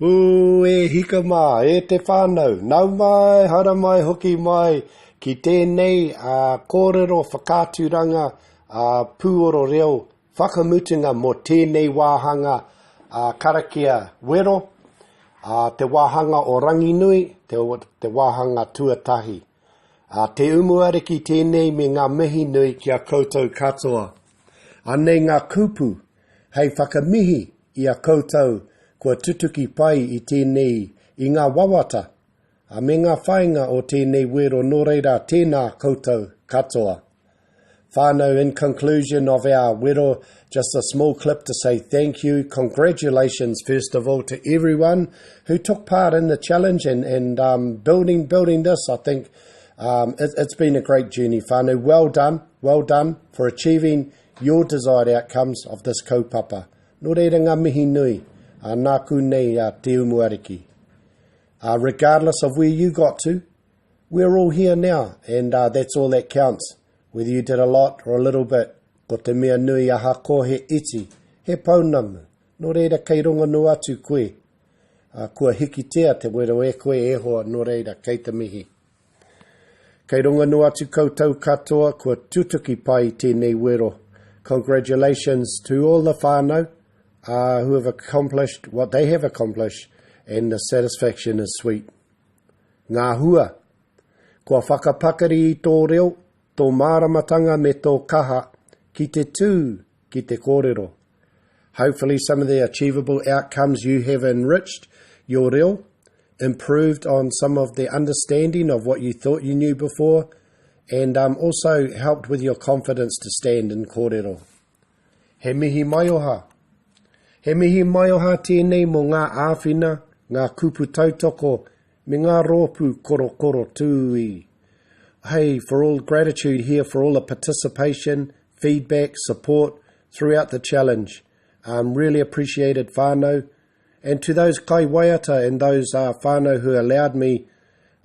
Ū, e hika mā, e te whānau, nau mai, haramai hoki mai ki tēnei ā, kōrero whakaaturanga ā, pūoro reo whakamutunga mō tēnei wāhanga ā, karakia wero, ā, te wāhanga o Ranginui, te, te wāhanga tuatahi. Ā, Te Umuariki tēnei me ngā mihi nui ki a koutou katoa. Anei ngā kupu hei whakamihi i a koutou kua tutuki pai i tēnei, i ngā wawata, ā, me ngā whāinga o tēnei wero nō reira tēnā koutou katoa. Whānau, in conclusion of our wero, just a small clip to say thank you, congratulations first of all to everyone who took part in the challenge and, and um, building, building this. I think um, it, it's been a great journey, whānau. Well done, well done for achieving your desired outcomes of this kaupapa. Nō reira ngā mihi nui, a nāku nei a Te Umuariki. Uh, regardless of where you got to, we're all here now, and uh, that's all that counts. Whether you did a lot or a little bit, ko te mea nui ahakoa he iti, he pounamu. Nō reira kei rongo noa atu koe. Uh, kua hikitia te wero e koe e hoa, nō reira kei te mihi. Kei runga noa atu koutou katoa, kua tutuki pai tēnei wero. Congratulations to all the whānau uh, who have accomplished what they have accomplished and the satisfaction is sweet. Ngā hua. Kua whakapakari i tō reo, tō māramatanga me tō kaha ki te tū ki te kōrero. Hopefully some of the achievable outcomes you have enriched your reo, improved on some of the understanding of what you thought you knew before, and um, also helped with your confidence to stand in kōrero. He mihi maioha. He mihi maioha tēnei mō ngā āwhina, ngā kupu tautoko, me ngā rōpū korokoro tūī. Hey, for all gratitude here for all the participation, feedback, support throughout the challenge. Um, really appreciated whānau. And to those kai waiata and those uh, whānau who allowed me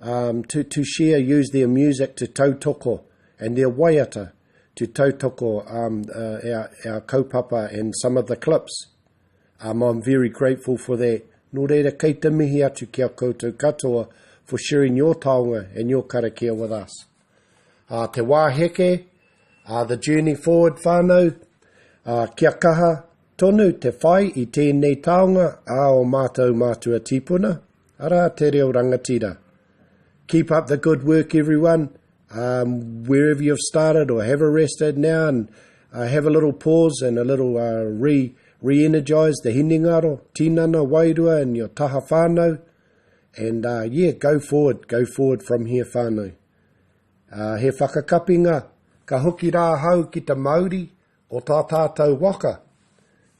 um, to, to share, use their music to tautoko and their waiata to tautoko um, uh, our, our kaupapa and some of the clips. Um, I'm very grateful for that. Nō reira, kei te mihi atu ki a koutou katoa for sharing your taonga and your karakia with us. Uh, te wā heke, uh, the journey forward whānau, uh, kia kaha tonu te whai i tēnei taonga a o mātou mātua tīpuna, arā te reo rangatira. Keep up the good work everyone, um, wherever you've started or have a rest at now and uh, have a little pause and a little uh, re, re-energize the hinengaro, tinana, wairua and your taha whānau. And uh, yeah, go forward, go forward from here whānau. Uh, he whakakapinga, ka hoki rā ahau ki te mauri o tā tātou waka.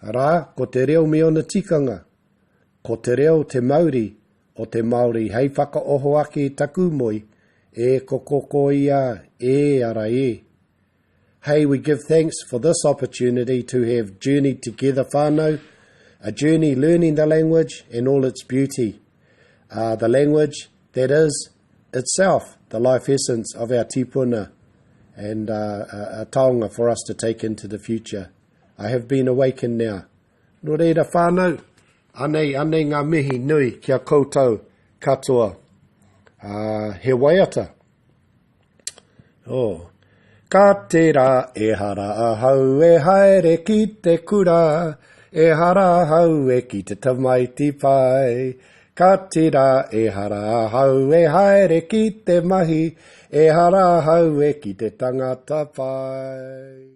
Arā, ko te reo me ona tikanga. Ko te reo te mauri o te Māori hei whakaoho ake i taku moe, e kokoko ia, e ara e. Hey, we give thanks for this opportunity to have journeyed together whānau, a journey learning the language and all its beauty. Uh, the language that is itself the life essence of our tipuna and uh, a, a taonga for us to take into the future. I have been awakened now. Nō reira whānau, anei, anei ngā mihi nui ki a koutou katoa. Uh, he waiata. Oh. Ka tērā, ehara ahau e haere ki te kura, ehara ahau e ki te tamaiti pai. Ka tērā, ehara ahau e haere ki te mahi, ehara ahau e ki te tangata pai.